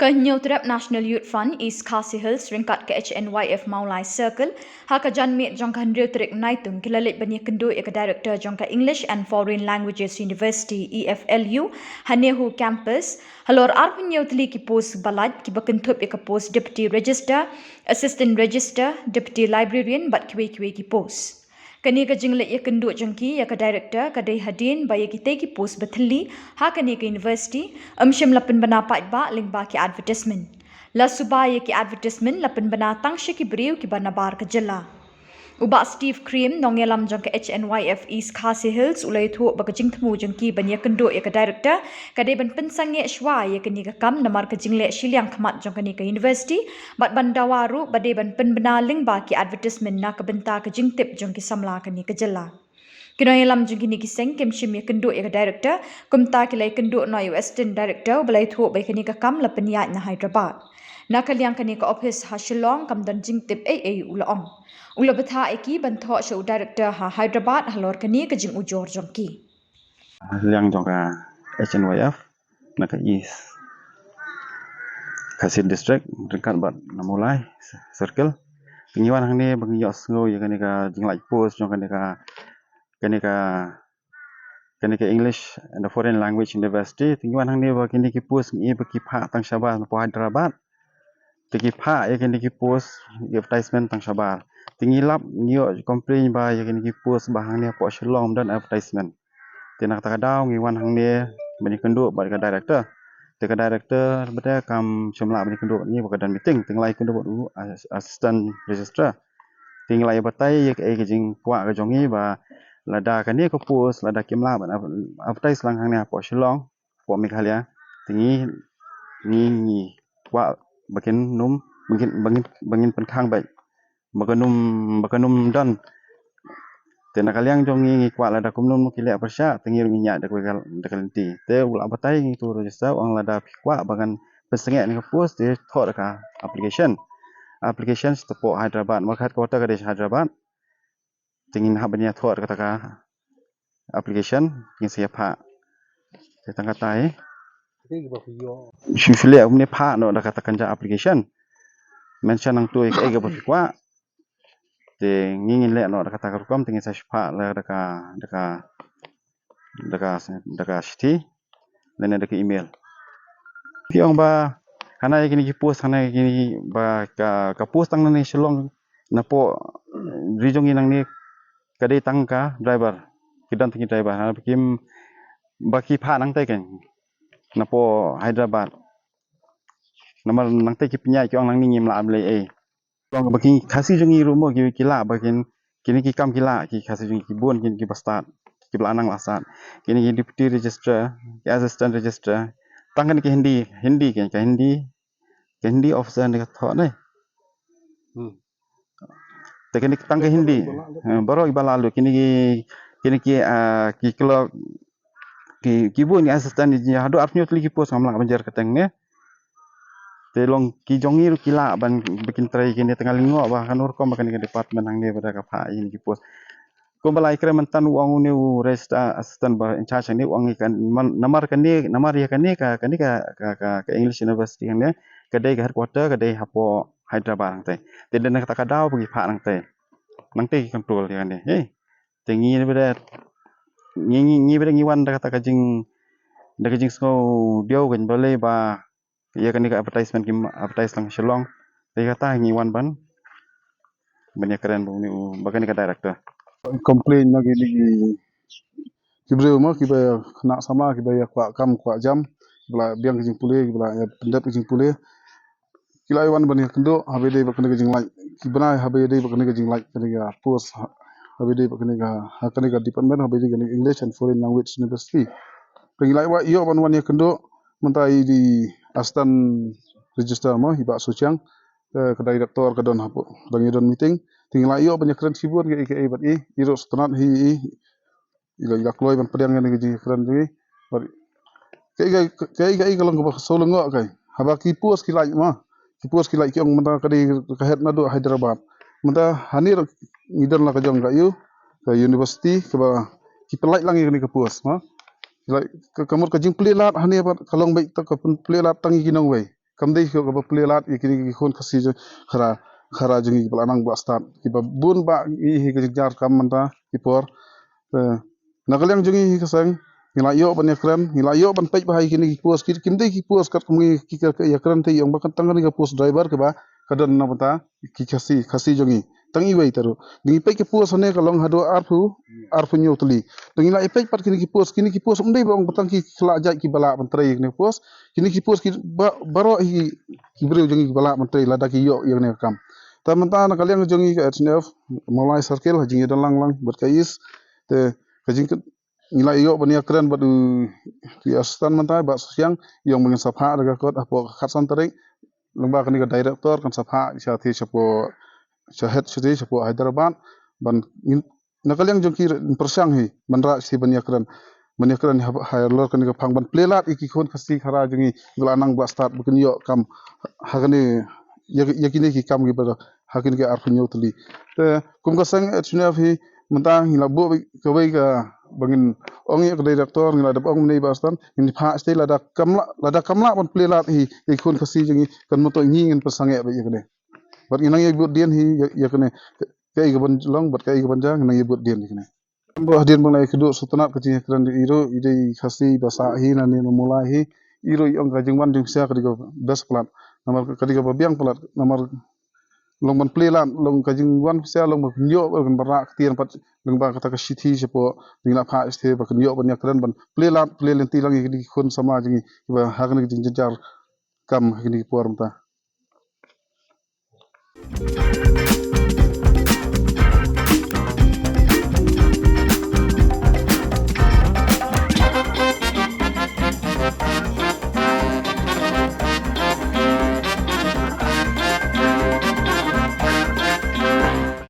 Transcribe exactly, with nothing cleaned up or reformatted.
Ka Hynñiewtrep National Youth Front East Khasi Hills ryngkat ka H N Y F Mawlai Circle, ha ka janmiet jong ka hynriew tarik Naitung, ki la leit ban ïakynduh ïa ka Director jong ka English and Foreign Languages University, E F L U, ha NEHU Campus, halor arphew hynñiew tylli ki post ba lait, kiba kynthup ïa ka post Deputy Registrar, Assistant Registrar, Deputy Librarian bad kiwei kiwei ki post. Kane ka jingleit ïakynduh jong ki ïa ka Director ka dei hadien ba ïa kitei ki post ba thylli ha kane ka University ym shym la pynbna paidbah lyngba ki advertisement. La suba ïa ki advertisement la pynbna tang sha ki briew kiba nabar ka jylla. U Bah Steve Cream, nongïalam jong ka H N Y F East Khasi Hills, u la ïathuh ba ka jingthmu jong ki ban ïakynduh ïa ka Director ka dei ban pynsangeh shuwa ïa kane ka kam namar ka jingleh shiliang khmat jong kane ka University, bad ban dawa ruh ba dei ban pynbna lyngba ki advertisement na ka bynta ka jingtip jong ki samla kane ka jylla. Ki nongïalam jong kine ki seng kim shym ïakynduh ïa ka Director, kumta ki la ïakynduh noh ïa u Assistant Director uba la ïathuh ba ïa kane ka kam la pynïaid na Hyderabad. Na ka liang kane ka ophis ha Shillong kam don jingtip ei ei, u la ong. U la bthah ïa ki ban thoh sha u Director ha Hyderabad halor kane ka jingujor jong ki. Liang jong ka H N Y F na ka East Khasi District ryngkat bad na Mawlai Circle. Te ngi wan hangne ba ngi ïohsngew ïa kane ka jinglait post jong kane ka, kane ka, kane ka English and Foreign Language University. Te ngi wan hangne ba kine ki post ngi ba ki phah tang shabar na Hyderabad. Te ki phah ïa kine ki post, ïa advertisement tang shabar. Te ngi lap ngi ïoh complain ba ïa kine ki post ba hangne hapoh Shillong ym don advertisement. Te na kata ka daw ngi wan hangne ban ïakynduh bad ka Director. Te ka Director bad ka kam shym lah ban ïakynduh bad ngi ba ka don meeting. Te ngi la ïakynduh bad u as-, Assistant Registrar. Te ngi la ïa batai ïa kaei ka jingkwah ka jong ngi ba lada kane ka post lada kim lah ban advertise lang hangne hapoh Shillong, hapoh Meghalaya, te ngi, ngi, ngi kwah ba kin nym, ba kin, ba ngin, ba ngin pynkhang beit, ba kan nym, ba kan nym don. Te na ka liang jong ngi ngi kwah lada kumno ki leh pyrshah, te ngi ruh ngin ïaid da ka, da ka lynti. Te u la batai ngi tu register, u ong lada phi kwah ba ngan pynsangeh ïa ka post, te thoh da ka application. Application sha hapoh Hyderabad, namar ka headquarter ka dei sha Hyderabad. Te ngin hap ban ïa thoh da kata ka application, ngin sa ïa phah. Te tang katai. Shu shu leh kumne, phah noh da kata ka jong application. Mention nangtu ïa kaei kaba phi kwah. Te ngi ngin leh noh da kata ka rukom, te ngin sa shu phah leh da ka, da ka, da ka, da ka shithi lane da ka email. Phi ong ba hana ïa kine ki post, hana ïa kine ki ba ka, ka post tang nangne Shillong, napoh ri jong ngi nangne ka dei tang ka driver. Ki don tang ki driver, hana ba kim, ba ki phah nangtai kein napoh Hyderabad. Namar nangtai ki pynïaid, ki ong nangne ngim lah ban leh ei. Long ba ki Khasi jong ngi ruh mo ki, ki lah ba kin, kine ki kam ki lah, ki Khasi jong ngi ki bun kin kiba stad, kiba la nang la stad. Kine ki deputy registrar, ki assistant registrar. Tang kane ki Hindi, Hindi, ki, ki Hindi, ki Hindi officer ne ka thoh ne. Hmm. Te kine ki tang ki Hindi. Baroh iba lah lut. Eh, baroh iba lah lut. Kine ki, kine ki, ah, ki clerk, ki, ki bun ki assistant, ki haduh arphew tylli ki post ngam lah ban jer kyrteng ne. Te long ki jong ngi ruh ki lah ban, ba kin trei kine, te nga lyngngoh ba kano rukom ba kane ka department hangne ba da ka phah ïa kine ki post. Kumba la ïakren mynta u ong une u register assistant ba in charge hangne u ong ïa kan, man, namar kane, namar ïa kane ka, kane ka, ka, ka, ka English University hangne ka dei ka headquarter ka dei hapoh Hyderabad nangtai. Te dei na kata ka daw ba ki phah nangtai. Nangtai ki control ïa kane. Hei. Te ngi ba da, ngi, ngi, ngi ba da ngi wan da kata ka jing, da ka jingsngew diaw kan, balei ba ïa kane ka advertisement kim advertise lang Shillong. Te kata ngi wan ban, ban ïakren bad une u, bad kane ka director. Complain na kine ki, ki briew mo, kiba ïa khynnah samla, kiba ïa kwah kam kwah jam, kiba la biang ka jingpule, kiba la ïa pyndep ka jingpule. Ki la ïa wan ban ïakynduh haba ïadei bad kane ka jinglait. Ki bnai haba ïadei bad kane ka jinglait, kane ka post, ha, haba ïadei bad kane ka, ha kane ka department, haba ïadei kane ka English and Foreign Language University. Te ngi la ïa wan, ïoh ban wan ïakynduh, mynta i dei assistant registrar mo, i Bah Sochiang, eh, ka director ka don hapoh, dang ïa don meeting. Te ngi la ïoh ban ïakren shibun kiei kiei bad i, i ruh sngewtynnat hi i, i la, i la kloi ban pdiang ïa kane ka jingkren jong i. Bad kaei kaei, kaei kaei ka long kaba sngewlyngngoh kai. Haba ki post ki lait mo. Ki post ki lait ki ong mynta ka dei ka head naduh Hyderabad. Mynta hangne ruh ngi don la ka jong ka ïu, ka university, kaba ki pynlait lang ïa kane ka post mo. Ki lait ka, ka mut ka jingplie lad hangne pat ka long beit ka pynplie lad tang ïa ki nongwei. kam dei hi kaba plie lad ïa kine ki khun Khasi jong, Khara, Khara jong ngi kiba la nang ba la stad, kiba bun ba ngi hi ka jingjar kam mynta ki por. Te na ka liang jong ngi hi ka seng, ngi la ïoh ban ïakren, ngi la ïoh ban peit bha ïa kine ki post, ki, kim dei ki post katkum ngi ki, ka, ka ïakren te ïa ong ba kan tang kane ka post driver kaba ka don na bynta ki Khasi, Khasi jong ngi. Tang iwei te ruh. Ngi peit ki post hangne ka long haduh arphew, arphew hynñiew tylli. Te ngi la ïa peit pat kine ki post, kine ki post ym dei ba ong ba tang ki khlak jait kiba lah ban trei kine ki post. Kine ki post ki ba, baroh hi ki briew jong ngi kiba lah ban trei lada ki ïoh ïa kane ka kam. Te mynta na ka liang jong ngi ka H N F Mawlai Circle ha jingïadon lang lang bad ka East. Te ka jing ngi la ïoh ban ïakren bad u, u assistant mynta Bah Sosiang, ïa ong ba ngin sa phah da ka kot hapoh ka khatsan tarik. Lyngba kane ka director kan sa phah sha te shapoh, sha head sha te shapoh Hyderabad. Ban ngin, na ka liang jong ki ruh pyrshang hi ban rah sha te ban ïakren, ban ïakren ha, halor kane ka phang ban plie lad ïa ki khun Khasi Khara jong ngi ba la nang ba la stad ba kin ïoh kam ha kane, ïa, ïa kine ki kam kiba ha kine ki arphew hynñiew tylli. Te kum ka seng H N F hi mynta ngi la buh kawei kaba ngin ong ïa ka director, ngi la dep ong mynne Bah Stan, ngin phah sha te lada kam lah, lada kam lah ban plie lad hi ïa ki khun Khasi jong ngi, kan mut ngi ngin pynsangeh beit ïa kane. Bad ngi nang ïa bud dien hi ïa, ïa kane. Kaei kaban long bad kaei kaban jia, ngi nang ïa bud dien ïa kane. Ba hadien ba ngi la ïakynduh sngewtynnat ka jingïakren ïa i ruh, i dei Khasi ba sah hi nangne na Mawlai hi, i ruh i ong ka jingwan jong pisa ka dei ka best palat. Namar ka dei kaba biang palat, namar long ban plie lad, long ka jingwan pisa, long ban pynïoh, ban rah ktien pat lyngba kata ka shithi shapoh, ngi la phah sha te ba kin ïoh ban ïakren ban plie lad, plie lynti lang ïa kine ki khun samla jong ngi, ba ha kane ka jingjynjar kam ha kine ki por mynta.